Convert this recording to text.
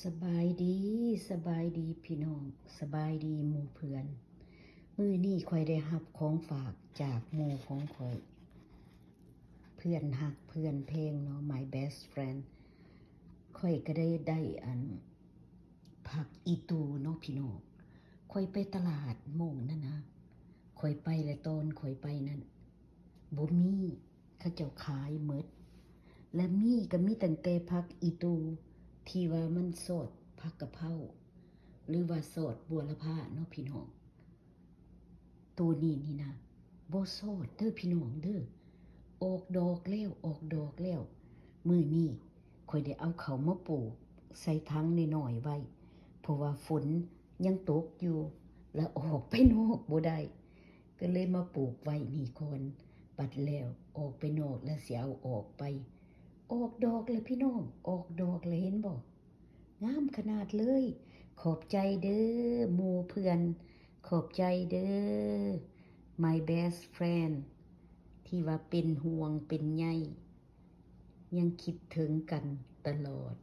ສະບາຍດີ ສະບາຍດີພີ່ນ້ອງ ສະບາຍດີໝູ່ເພື່ອນ. ມື້ນີ້ຂ້ອຍໄດ້ຮັບຂອງຝາກຈາກໝູ່ຂອງຂ້ອຍ ເພື່ອນຮັກເພື່ອນແພງເນາະ my best friend. ຂ້ອຍກໍໄດ້ ໄດ້ອັນ ຜັກອີຕູເນາະພີ່ນ້ອງ. ຂ້ອຍໄປຕະຫຼາດໝ່ອງນັ້ນນະ ຂ້ອຍໄປ ແລະຕອນຂ້ອຍໄປນັ້ນ ບໍ່ມີ ເຂົາເຈົ້າຂາຍໝົດ ແລະມີກໍມີຕັ້ງແຕ່ຜັກອີຕູທີ່ວ່າມັນຊອດຜັກກະເພົາ ຫຼືວ່າຊອດບົວລະພາເນາະພີ່ນ້ອງ. ໂຕນີ້ນີ້ນະ ບໍ່ຊອດເດີພີ່ນ້ອງເດີ ອອກດອກແລ້ວ ອອກດອກແລ້ວ. ມື້ນີ້ຂ້ອຍໄດ້ເອົາເຂົ້າມາປູກໃສ່ຖັງນ້ອຍໆໄວ້ ເພາະວ່າຝົນຍັງຕົກຢູ່ ແລະອອກໄປນອກບໍ່ໄດ້ ກໍເລີຍມາປູກໄວ້ນີ້ກ່ອນ ບັດແລ້ວອອກໄປນອກແລ້ວຊິເອົາອອກໄປ. ອອກດອກແລ້ວພີ່ນ້ອງ ອອກດອກແລ້ວ ເຫັນບໍ່? ງາມຂະໜາດເລີຍ. ຂອບໃຈເດີໝູ່ເພື່ອນ ຂອບໃຈເດີ my best friend ທີ່ວ່າເປັນຫ່ວງເປັນໃຍ ຍັງຄິດເຖິງກັນຕະຫຼອດ.